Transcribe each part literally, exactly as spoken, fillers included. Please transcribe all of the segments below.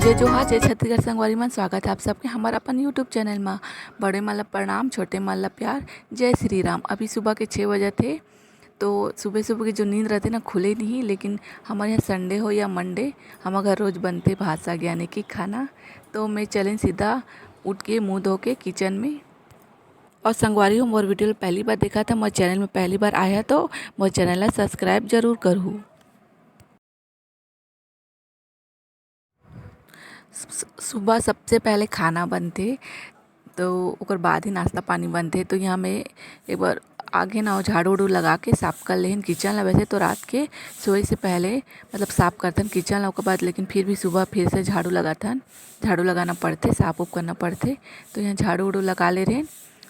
जय जोहार, जय छत्तीसगढ़ संगवारी मन, स्वागत है आप सबके हमर अपन YouTube चैनल मा। बड़े मन ला प्रणाम, छोटे मन ला प्यार, जय श्री राम। अभी सुबह के छः बजे थे, तो सुबह सुबह की जो नींद रहते ना, खुले नहीं, लेकिन हमारे यहाँ संडे हो या मंडे, हमारे घर रोज बनते भात साग यानी कि खाना। तो मैं चलें सीधा उठ के मुंह धो के किचन में। और संगवारी हो, मोर वीडियो ला पहली बार देखा था, मोर चैनल में पहली बार आया तो मोर चैनल ला सब्सक्राइब जरूर करहू। सु-, सुबह सबसे पहले खाना बनथे, तो ओकर बाद ही नाश्ता पानी बनथे। तो यहाँ मैं एक बार आगे ना झाड़ू उड़ू लगा के साफ कर लेहन किचन ला। वैसे तो रात के सोए से पहले मतलब साफ करथन किचन ला, ओकर बाद लेकिन फिर भी सुबह फिर से झाड़ू लगाथन, झाड़ू लगाना पड़थे, साफ उफ करना पड़थे। तो यहाँ झाड़ू उड़ू लगा ले रहेन।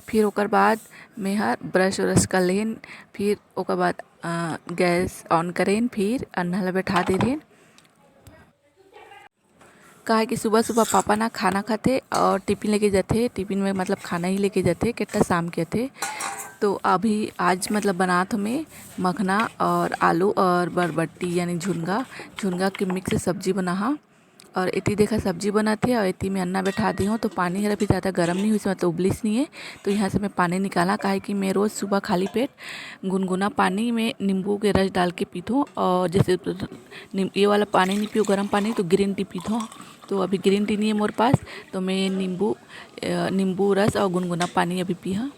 फिर ओकर बाद मैं हर ब्रश व्रश कर लेहन। फिर ओकर बाद, अ, गैस ऑन करेन, फिर अन्ना ला बैठा दे रहेन। काहे कि सुबह सुबह पापा ना खाना खाथे और टिफिन लेके जाथे, टिफिन में मतलब खाना ही लेके जाथे, केटा शाम के आथे। तो अभी आज मतलब बनात हूँ मैं मखना और आलू और बरबट्टी यानी झुनगा, झुनगा के मिक्स सब्जी बनाहा। और एती देखा सब्जी बनत हे और एती मैं अन्ना बैठा दी हूँ। तो पानी हर अभी ज़्यादा गर्म नहीं हुई, मतलब उबलिस नहीं है। तो यहाँ से मैं पानी निकाला, काहे कि मैं रोज़ सुबह खाली पेट गुनगुना पानी में नींबू के रस डाल के पीथूँ। और जैसे निम-, ये वाला पानी नहीं पियो, गर्म पानी, तो ग्रीन टी पीथूँ। तो अभी ग्रीन टी नहीं है मोर पास, तो मैं नींबू, अ, नींबू रस और गुनगुना पानी अभी पीहा।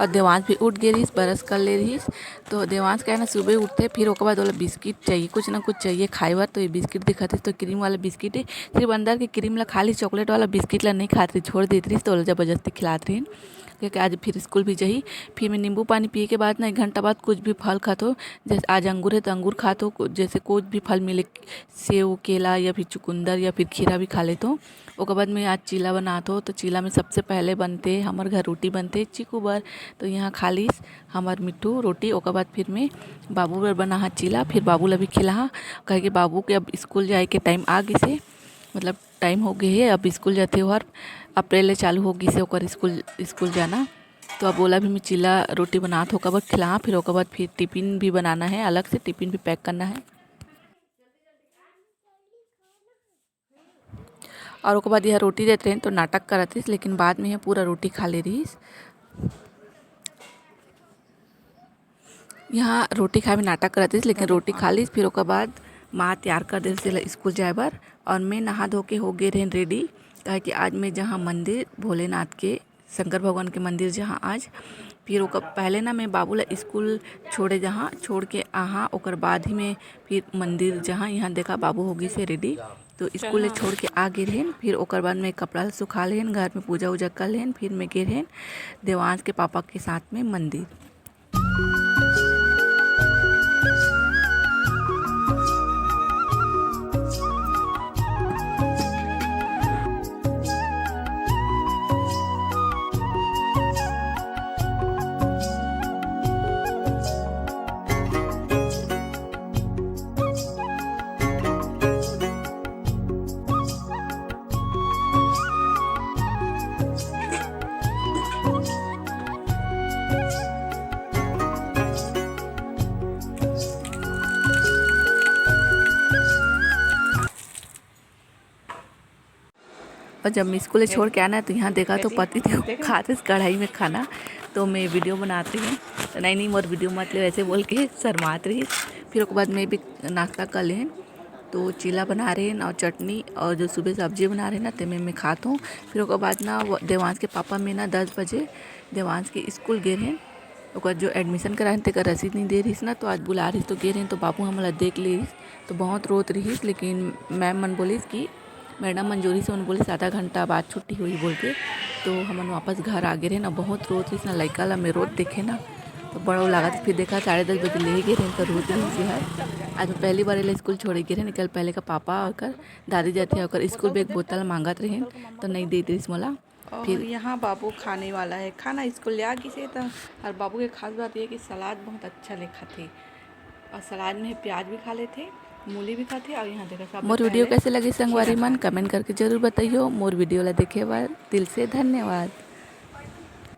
और देवांश भी उठ गे रहिस, ब्रश कर ले रहिस। तो देवांश का है ना, सुबह उठथे, फिर ओकर बाद ओला बिस्किट चाहिए, कुछ ना कुछ चाहिए खाए बर। तो ये बिस्किट दिखत रहिस, तो क्रीम वाला बिस्किट है। सिर्फ अंदर के क्रीम ला खा लिस, चॉकलेट वाला बिस्किट ला नहीं खात रहिस, छोड़ देत रहिस। तो ओला जबरदस्ती खिलात रहिन, क्योंकि आज फिर स्कूल भी जाही। फिर मैं नींबू पानी पिए के बाद ना, एक घंटा बाद कुछ भी फल खात हो। जैसे आज अंगूर है, तो अंगूर खात हो, कु-, जैसे कुछ भी फल मिले, सेव, केला या फिर चुकंदर या फिर खीरा भी खा लेत हो। ओकर बाद में आज चीला बनात हो, तो चीला में सबसे पहले बनते हमर घर रोटी बनते चीकू बर। तो यहाँ खा लिस हमर मिट्ठू रोटी। ओकर बाद फिर में बाबू बर बनाहा चीला, फिर बाबू ला भी खिलाहा, काहे कि बाबू के अब स्कूल जाए के टाइम आ गिस हे, मतलब टाइम हो गए हे, अब स्कूल जाते। ओहर अप्रैल ले चालू हो गिस हे ओकर स्कूल, स्कूल जाना। तो अब ओला भी मैं चीला रोटी बनात हो, ओकर बाद खिलाहा, फिर ओकर बाद फिर टिफिन भी बनाना है, अलग से टिफिन भी पैक करना है। और ओकर बाद यह रोटी देत रहिन तो नाटक करत रहिस, लेकिन बाद में यह पूरा रोटी खा ले रहिस। यहाँ रोटी खाए में नाटक करत रहिस, लेकिन रोटी खा लिस। फिर ओकर बाद माँ तैयार कर दे रहिस तेला स्कूल जाए बर। और मैं नहा धो के हो गे रहेन रेडी, काहे कि आज मैं जहाँ मंदिर भोलेनाथ के, शंकर भगवान के मंदिर जहाँ आज, फिर ओकर पहले ना मैं बाबू ला स्कूल छोड़े जहाँ, छोड़ के आहा, ओकर बाद ही मैं फिर मंदिर जहाँ। यहाँ देखा बाबू हो गिस हे रेडी, तो स्कूल ले छोड़ के आ गे रहेन। फिर ओकर बाद मैं कपड़ा ला सुखा लेहेन, घर में पूजा उजा कर लेहेन, फिर मैं गे रहेन देवांश के पापा के साथ में मंदिर। और जब मैं स्कूल ले छोड़ के आना, तो यहाँ देखा तो पति देव खात रहिस कढ़ाई में खाना, तो मैं वीडियो बनात रहेन। तो नहीं, नहीं, मोर वीडियो मत ले, ऐसे बोल के शर्मात रहिस। फिर ओकर बाद मैं भी नाश्ता कर लेन, तो चीला बना रहेन और चटनी और जो सुबह सब्जी बना रहेन ना, तेमे मैं खात हूँ। फिर ओकर बाद ना वो देवांश के पापा में ना दस बजे देवांश के स्कूल गे रहेन। ओकर जो एडमिशन कराए रहेन, तेकर रसीद नहीं दे रहिस ना, तो आज बुला रहिस, तो गे रहेन, तो बाबू हमला देख ले रहिस, तो बहुत रोत रहिस। लेकिन मैम मन बोलिस कि मैडम मन जोरिस, मन बोलिस आधा घंटा बाद छुट्टी होही बोल के। तो हमन वापस घर आ गे रहेन। अब बहुत रोत रहिस ना लइका ला, मैं रोत देखे ना, तो बड़ा लागत, फिर देखा साढ़े दस बजे ले गे रहिन, तो रो दिस हर। आज मैं पहली बार एला स्कूल छोड़े गे रहिन, एकर पहले का पापा और कर दादी जाथे, ओकर स्कूल बैग बोतल मांगत रहिन, तो नहीं दे दिस मोला। और फिर यहाँ बाबू खाने वाला है खाना, स्कूल ले आ गिस हे तो। और बाबू के खास बात ये कि सलाद बहुत अच्छा ले खाथे, और सलाद में प्याज भी खा लेथे, मूली भी खाथे। और यहाँ देखा, सब मोर वीडियो पहले कैसे लगे संगवारी मन, कमेंट करके जरूर बताइयो। मोर वीडियो ला देखे बर दिल से धन्यवाद।